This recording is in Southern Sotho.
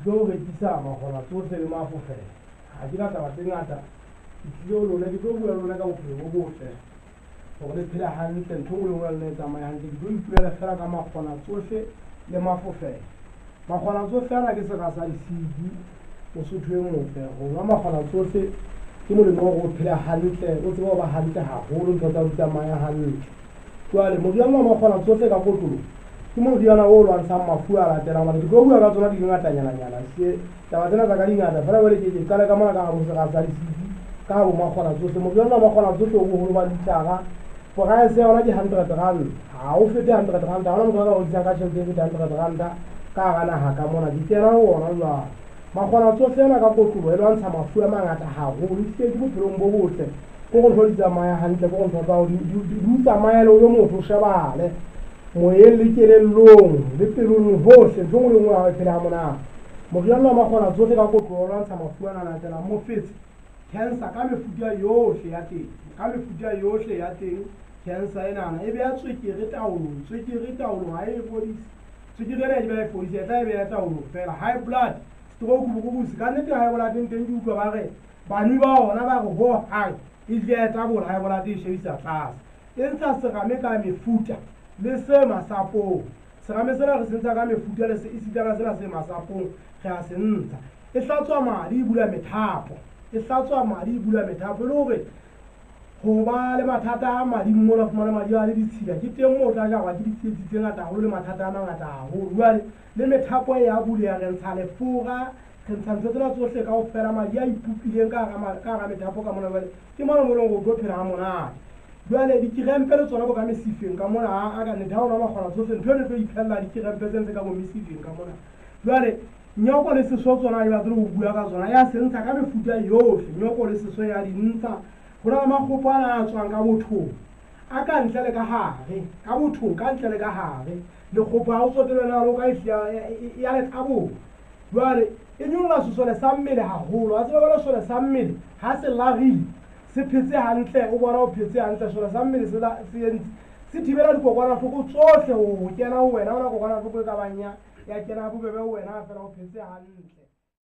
tlo rekisa makgona tsohle le mafofela. Ha ke na taba tse ngata, ke tlile ho lona, ke tlo bua le lona ka bophelo bo botle, hore le phele hantle, ntho e nngwe le nngwe ya lona e tsamaye hantle. Ke tlo ipuela feela ka makgona tsohle le mafofela. Makgona tsohle ana ke sera sa disiki, Mosotho e motle. Ho nwa makgona tsohle ke molemo wa hore o phele hantle, o tsebe ho ba hantle haholo, ntho tsa hao di tsamaye hantle. Jwale moriana wa makgona tsohle ka kotloloho ke moriana o lwantshang mafu a latelang, hobane ke tlo bua ka tsona di le ngatanyananyana. Se taba tsena tsa ka di ngata feela, jwale ke ke qale ka mona ka habo sera sa disiki, ka habo makgona tsohle. Moriana wa makgona tsohle o boholo ba lithara, poraese ya ona ke hundred rand, ha o fete hundred rand. Ha hona motho a ka o rekisang ka tjhelete e fetang hundred ranta ka hara naha ka mona. Ke kena ho ona jwale. Makgona tsohle ena ka kotloloho e lwantsha mafu a mangata haholo, ehlile ke bophelong bo botle. Ko gore ntho di tsamaya hantle, ko gore ntho tsa hao di o tsamaele, o be motho o shebahale moyeng le kelellong le pelong hohle, ntho e nngwe le nngwe ya hao e phele hamonate. Moriana wa makgona tsohle ka kotloloho o lwantsha mafu ana a latelang: mofetshe, cancer ka mefuta yohle ya teng, ka mefuta yohle ya teng. Cancer enana e beha tswekere taolong, tswekere taolong ha e fodise, tswekere ena e ba e fodise, e tla e beha taolong fela. High blood, stroke, bokubusi, ka nnete high blood teng ke utlwa ba re banwi ba ona ba re ho hang e tle ya tabola high blood e shebisa tlase. E ntsha serame ka mefuta le se masapong. Serame sena re se ntsha ka mefuta le se esitana sena se masapong re a se ntsha. E hlatswa madi, e bula methapo, e hlatswa madi, e bula methapo, e le hore ho ba le mathata a mading mona, fumana madi a le ditshila, ke teng moo o tla jarwa ke ditsietsi tse ngata haholo le mathata a mangata haholo. Jwale le methapo e ya buleha, re ntsha lefura, re ntsha ntho tsena tsohle kaofela, madi a ipopileng ka hara ka hara methapo ka mona. Jwale ke mona mo e leng hore o tlo phela ha monate. Jwale dikerempe le tsona bo ka mesifeng ka mona, a ka nnete ha o nwa makgona tsohle ntho eno e tlo iphella, dikerempe tse ntse ka bo mesifeng ka mona. Jwale nyoko le seso tsona ha ke batle ho bua ka tsona, ya se ntsha ka mefuta yohle, nyoko le seso ya di ntsha. Ho na le makgopo ana a tswang ka bothong, a ka ntle le ka hare, ka bothong ka ntle le ka hare. Lekgopo ha o tsotelle na o ka e ya le tabola. Jwale e nyolla sesole sa mmele haholo. Wa tseba jwale sesole sa mmele ha se larile, se phetse hantle, o bona o phetse hantle, sesole sa mmele se se entse se thibela dikokwanahloko tsohle ho kena ho wena. Ha hona kokwanahloko e ka bang ya ya kena ha bobebe ho wena ha feela o phetse hantle.